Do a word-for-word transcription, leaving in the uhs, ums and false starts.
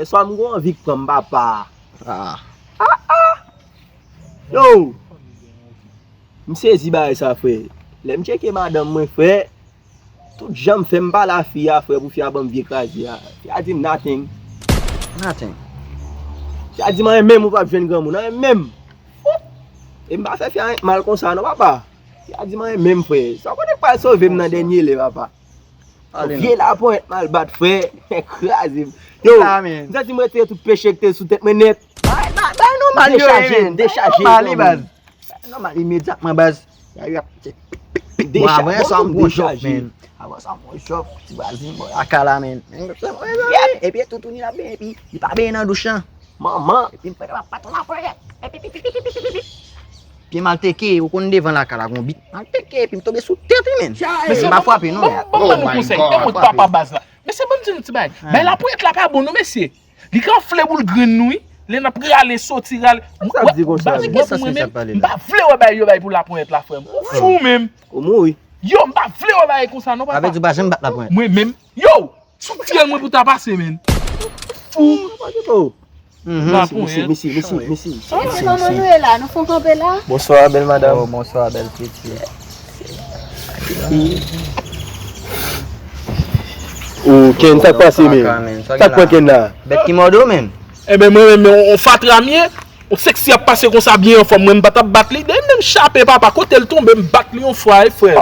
Swa m gon anvi k pran m, papa. Ah. Ah, ah. Yo! M sezi bagay sa, frè. Lè m tcheke madanm mwen, frè, tout jan m fè m pale a fi a, frè, pou fi a ban m vye kraze a. Fi a di m nothing. Nothing. Fi a di m anyen menm ou p ap jwenn granmoun, anyen menm. E m pa fè fi a anyen mal konsa non, papa. Fi a di m anyen menm, frè. Sa w konnen k pral sove m nan dènye lè, papa. Vye laponyèt m al bat, frè. Kraze m. Yo, m santi m retire tout peche ki te sou tèt mwen nèt. Bay, bay, bay nòmal yo, dechaje, dechaje. Nòmal, li, baz. Bay nòmal imedyatman, baz. Bon, avan yè swa m pran chòf, men. Avan yè swa m pran chòf, ti vwazen, bon, lakay la, men. Epi toutouni la, men, epi li pa benyen nan douch lan. Manman. Epi m pran la paton la, frè. Pye m al teke, ou konn devan lakay la gon bit. M al teke, epi m tonbe sou tèt li, men. Mesye, m pa frape non. Ban m ban nou konsèy, ban m papa baz la. Mesye, ban m di nou ti bagay. Bay laponyèt la pa bon non, mesye. Li ka anfle boul grenn nou, wi. Lè n ap rale, soti, rale. Sa di konsa, m pa vle wè bay yo bay pou laponyèt la, frè m. Ou fou menm. Ou mouri. Yo, m pa vle wè bay konsa non, papa. Avè di ou pa janm bat laponyèt. Mwen menm. Yo, sou fyèl mwen pou ta pase, menn. Fou. Mesi, mesi, mesi, mesi. Kòman nou ye la? Nou fon kanpe la? Bonswa, bèl madanm. Oh, bonswa, bèl pitit. Oh, Ken, sa k pase, men? Sa k pran Ken la? Bèt ki mòde w, men? Enben, mwen menm, on fatra m ye. On seksi ap pase konsa byen anfòm. Mwen, m pa t ap bat li. Dèyè m menm chape, papa. Kote l tonbe, m bat li yon fwa, e frè m.